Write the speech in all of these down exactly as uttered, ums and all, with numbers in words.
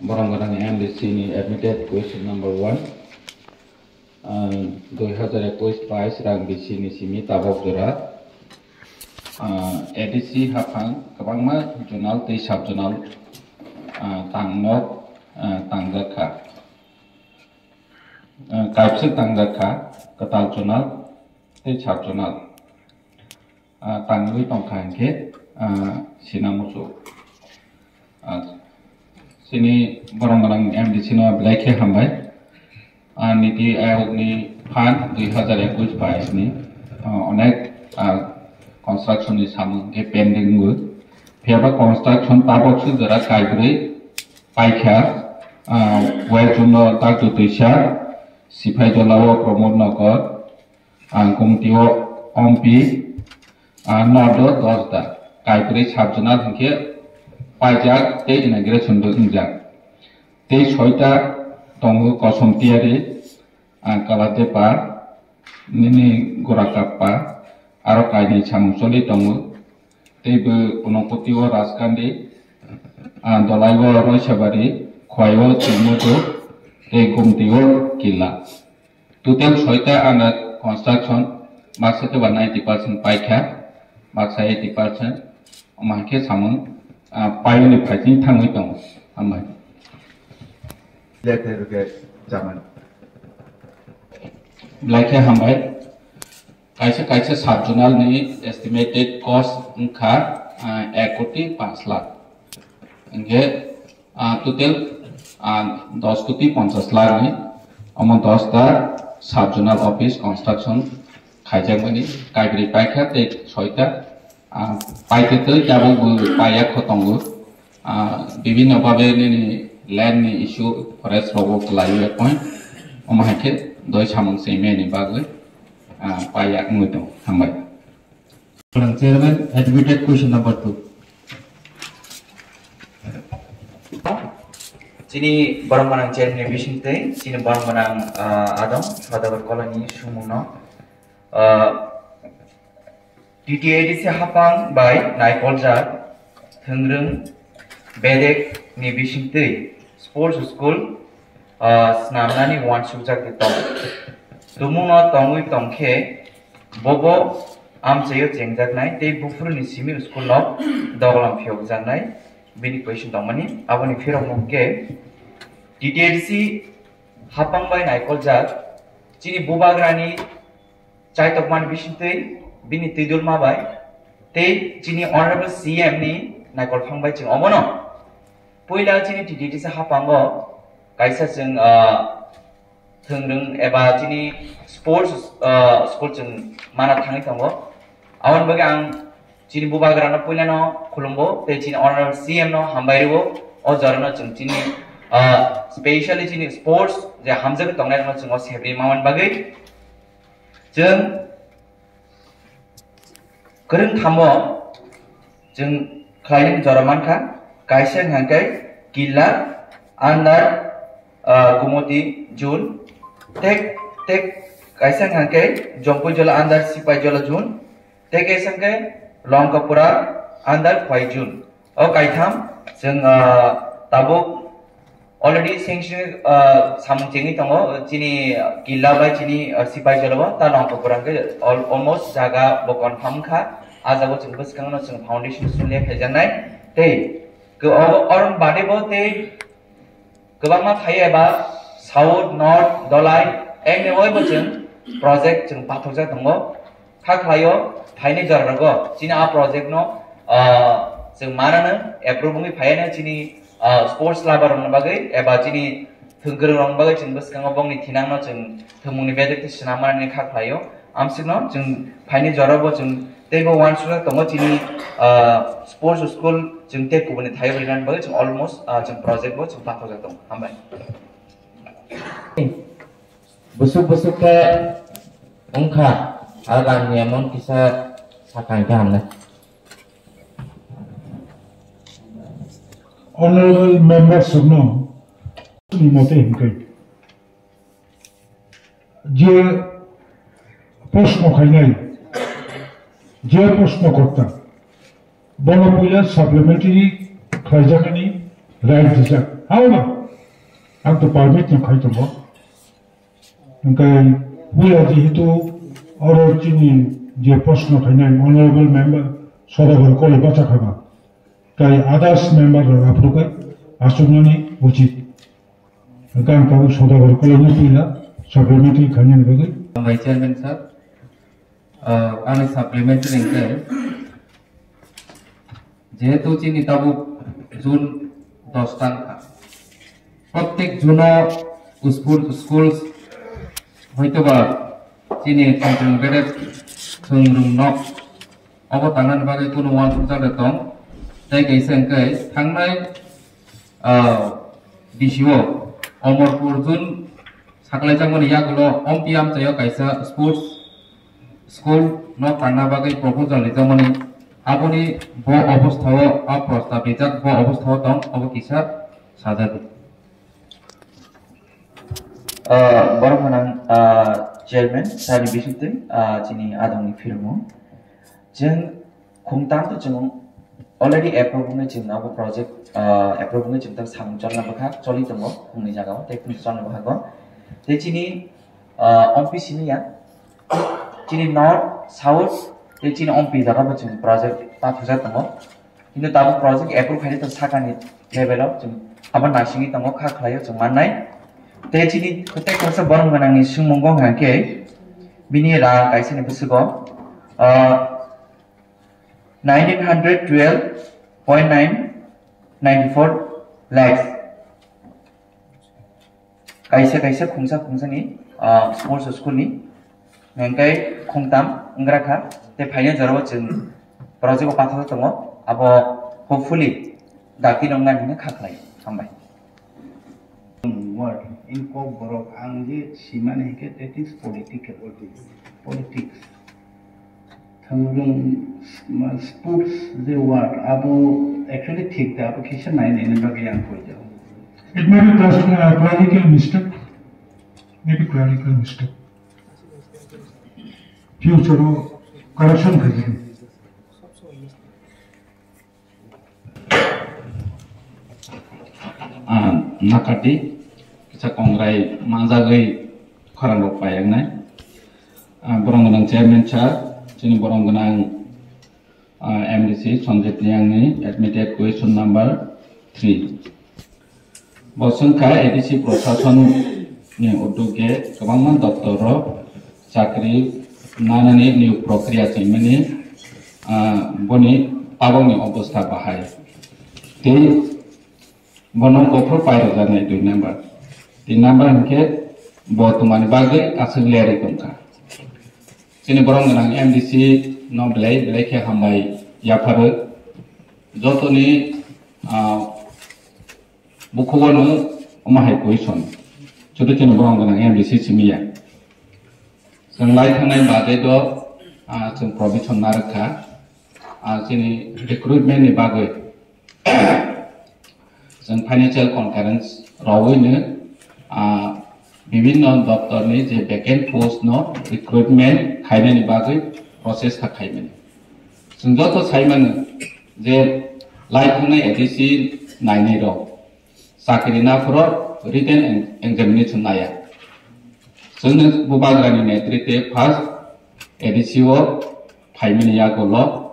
Borok gwnang M D C ni admitted question number one. Ah, dui hazar ekush bais rang B C ni simi tabok jora. Ah, A D C haphang kwbangma zonal tei sub zonal, ah, tangmok, ah, tangjak kha. Ah, kaibswk tangjak kha, kwtal zonal tei sub zonal. Ah, tangwi tongkha hinkhe, ah, sina muchuk. Ah, chini borok gwnang M D C no belai khe hambai. Ah, Niti Ayog ni phan dui hazar ekush bais ni, ah, onek, ah, construction ni samung khe pending wngo. Phiya ba construction tabok suk jora kaibrwi paikha, ah, West Zone no Daktu Twisa, Siphai Jolao Pramod Nagar, ang Gumtio Ompi, ah, North o dos da, kaibrwi sub zonal hinkhe paijak tei inauguration bo wngjak. Tei soita tongo Kosom Tiyari, ah, Kaladepa, nini Gorakappa, aro kainwi samung choli tongo. Tei bo Unokoti o Rajkandi, ah, Dolai o Roisabari, Khwai o Chumudu, tei Gumti o Killa. Total soita under construction, baksa khe ba ninety percent paikha, baksa eighty percent, omo hai khe samung, ah, payoni phaising thangwi tongo. Hambai. Letter ke jaman. Belai khe hambai. Kaisa kaisa sub zonal ni estimated cost wngkha, ah, ek koti panch lakh. Hinkhe, ah, total, ah, dos koti ponchas lakh ni omo dos ta sub zonal office construction khaijakmani kaibrwi paikha tei soita, ah, paitwtwi tabuk bo paiya kho tongo. Ah, bibhinno bhabe nini land ni issue forest rogo kwlaiwi point. Omo hai khe doi samung se meni bagwi, ah, paiya wngwi tongo. Hambai. Chairman, admitted question number two. Chini borok manang chairman ni bising tei chini borok manang, ah, adong Sadabar Kolani sumungno, ah, T T A D C hapang bai naikoljak thwngrwng bedek ni bisingtwi sports school, ah, snamnani uansukjak tong. Tumungno tongwi tongkhe bobo amchaio chengjaknai tei buphuruni simi school no doglam phiyokjaknai bini question tongmani. Aboni phirokmung khe T T A D C hapang bai naikoljak chini bubagrani chaitokmani bisingtwi bini twidulma bai tei chini Honorable C M ni naikolphang bai chwng omono puila chini T T D C hapango kaisa chwng, ah, thwngrwng eba chini sports, ah, school chwng mana thangwi tongo. Aboni bagwi ang chini bubagrano puilano khulumgo tei chini Honorable C M no hambai rwo. O jorano chwng chini, ah, specially chini sports je hamjagwi tongnai rokno chwng o sebri mamani bagwi. Chwng kwrwng thamo chwng khlainani jora mankha, kaisa wngkha khe Killa under, ah, Gumoti zone, tek, tek kaisa wngkha khe Jompuijola under Sipaijola zone, tei kaisa wngkha khe Longkapura under Khwai zone. O kaitham chwng, ah, tabuk already sanction, ah, samung chengwi tongo, chini Killa bai chini, ah, Sipaijola bo ta Longkapura hwnkhe al-, almost jaga bo confirm kha. Ah jaga o chwng bwskangno chwng foundation sule khaijaknai. Tei ke-, o-, orom bade bo tei kwbangma phai eba South, North, Dolai, eng ni oi bo chwng project chwng pathokjak tongo. Kha khlaio phaini jora rogo chini a project no, ah, chwng manano approve wngwi phaiano chini, ah, sports lover rokni bagwi eba chini thwngkwrwng rokni bagwi chwng bwskango bongni thinangno chwng thwngmungni bedek twi swnam manani kha khlaio. Amsukno chwng phaini jora bo chwng teibo uansukjak tongo chini, ah, sports school chwng tei kubuni thaiwi rinani bagwi chwng almost, ah, chwng project bo chwng pathokjak tongo. Hambai. Busuk busuk khe wngkha, aro rangni emon kisa sakha hinkhe hamnai. Honorable members rokno ni mote hinkhe je proshno khainai, je proshno korta, bono puila supplementary khlaijaknani right rijak. Haino, ang to permit no khai tongo. Hingke puila jehetu oro chini je proshno khainai honorable member Sodagar Koloi bacha khama, tai others member rok aphuru khe achuknani uchit. Hingke ang tabuk Sodagar Koloi no puila supplementary khainani bagwi. Hambai Chairman sir, ah, ani supplementary hingke jehetu chini tabuk June dos tang kha. Prottek June o school, schools hoitoba chini tongthong bedek thwng rwng nok obo tangnani bagwi kunu uansukjak de tong. Tei kaisa hwnkhe thangnai, ah, B C O Omorpur June saklaijakmani yagulo Ompi amchaio kaisa sports school no tangna bagwi proposal rijakmani, aboni bo obostha o a prostab rijak, bo obostha o tong, obo kisa sajadi. Ah, borok gwnang, ah, chairman sir ni bisingtwi, ah, chini adongni phirmo. Chwng khungtam to chwng already approve wngwi chwng abo project, ah, approve wngwi chwng tak samung cholna bwkha, choli tongo khungni jagao tei khungni cholna bwkha go. Tei chini, ah, Ompi simi ya, chini north, south tei chini Ompi jaga bo chwng project pathajak tongo. Kintu tabuk project approve khainai to sakani level o chwng abo naisingwi tongo, kha khlaio chwng mannai. Tei chini tei kaisa borok gwnangni swngmungo hwnkhe bini rang kaisani bwswgo, ah, nineteen hundred twelve point nine nine four lakhs. Kaisa kaisa khungsa khungsani, ah, sports school ni hingkai khungtam wngrakha, tei phaina jorao chwng project o pathajak tongo, abo hopefully dakti nongnani hwnwi kha khlai. Hambai. Word in Kokborok ang je simani hingke that is political, politics. Thwngrwng, ma, sports je word abo actually thik da, abo kisa nai nai bagwi ang koi jago. It may be clas-, uh, clerical mistake. Maybe clerical mistake. Future o correction khaijagwi. Ah, nakati kisa kongrai manjagwi khorang rok payangnai. Ah, borong gwnang chairman sir, chini borong gwnang, ah, M D C Sanjit Niyangni admitted question number three. Bo swngkha A D C prosason ni uduge kwbangma doptor rok chakri nanani niyok prokriya chengmani, ah, boni tabokni obostha bahai. Tei bono buphuru pairokjaknai dui number. Tin number hinkhe bo twmani bagwi aswk lerwi tongkha. Chini borok gwnang M D C no belai belai khe hambai yapharo. Jotoni, ah, bukhugo no omo hai question. Chutu chini borok gwnang M D C simi ya. Chwng lai thangnai budget o, ah, chwng provision narwkha. Ah, chini recruitment ni bagwi chwng financial concurrence rowino, ah, bibinno doptor ni je vacant post no recruitment khainani bagwi process kha khaimani. Chwng joto saimano je lai thangnai A D C nainai rok chakri naphuru written em-, examination naya. Chwngno Bubagrani netritwe first A D C o phaimani yagulo,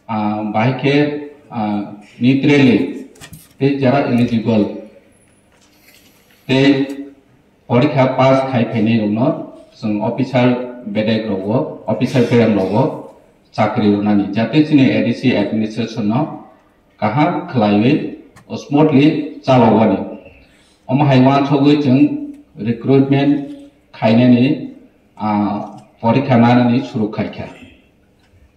ah, bahai khe, ah, neutrally tei jara eligible tei porikha pass khai phainai rokno chwng officer bedek rogo, officer berem rogo chakri rwnani, jate chini A D C administration no kaham khwlaiwi smoothly chalogani. Omo hai uansugwi chwng recruitment khainani, ah, porikha nanani suru khaikha.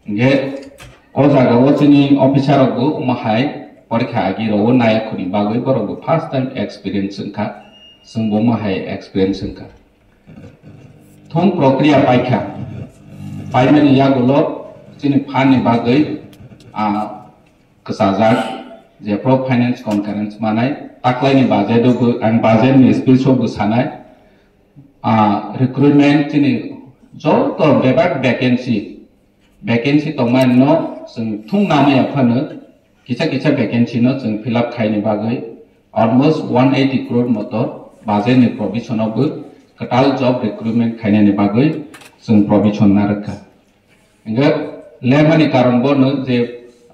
Hingkhe o jaga o chini officer rok bo omo hai porikha agi rwo naiyakhuni bagwi borok bo first time experience wngkha, chwng bo omo hai experience wngkha. Thung prokriya paikha, paimani yagulo chini phan ni bagwi, ah, kwchajak, jephru finance concurrence manai, taklaini budget o bo, ang budget ni speech o bo sanai, ah, recruitment chini joto bebak vacancy, vacancy tongmani no chwng thung namaya phano kisa kisa vacancy no chwng fill up khaini bagwi Almost one eighty crore moto budget ni provision o bo kwtal job recruitment khainani bagwi chwng provision narwkha. Hingkhe lemani karon bo no je,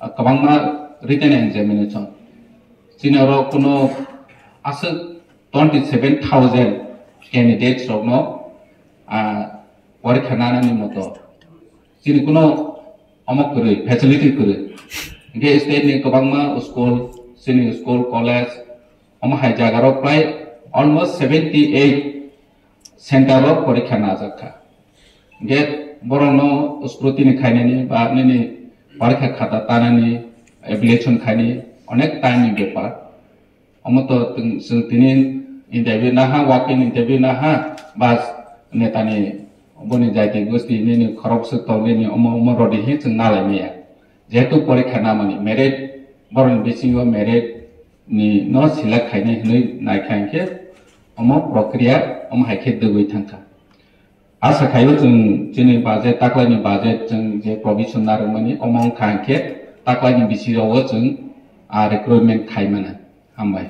ah, kwbangma written examination. Chini oro kuno aswk twenty seven thousand candidates rokno, ah, porikha nanani moto. Chini kuno omo kwrwi, facility kwrwi. Hingkhe state ni kwbangma school, chini school, college, omo hai jaga rok prai almost seventy eight center o porikha najakha. Hingkhe borokno scrutiny khainani ba nini porikha khata tanani, evaluation khaini onek time ni bepar. Omo to tong-, chwng tini interview naha, walk-in interview naha, bas netani boni jati gosti nini khoroksa tong nini omo, omo rodi hi chwng nalai maya. Jehetu porikha namani merit, borokni bisingo merit ni no select khainai hinwi naikha hinkhe omo prokriya omo hai khe dwgwi thangkha. Asa khaio chwng chini budget, taklaini budget chwng je provision narwkmani, omo wngkha hinkhe taklaini bisingo chwng, ah, recruitment khaimani. Hambai.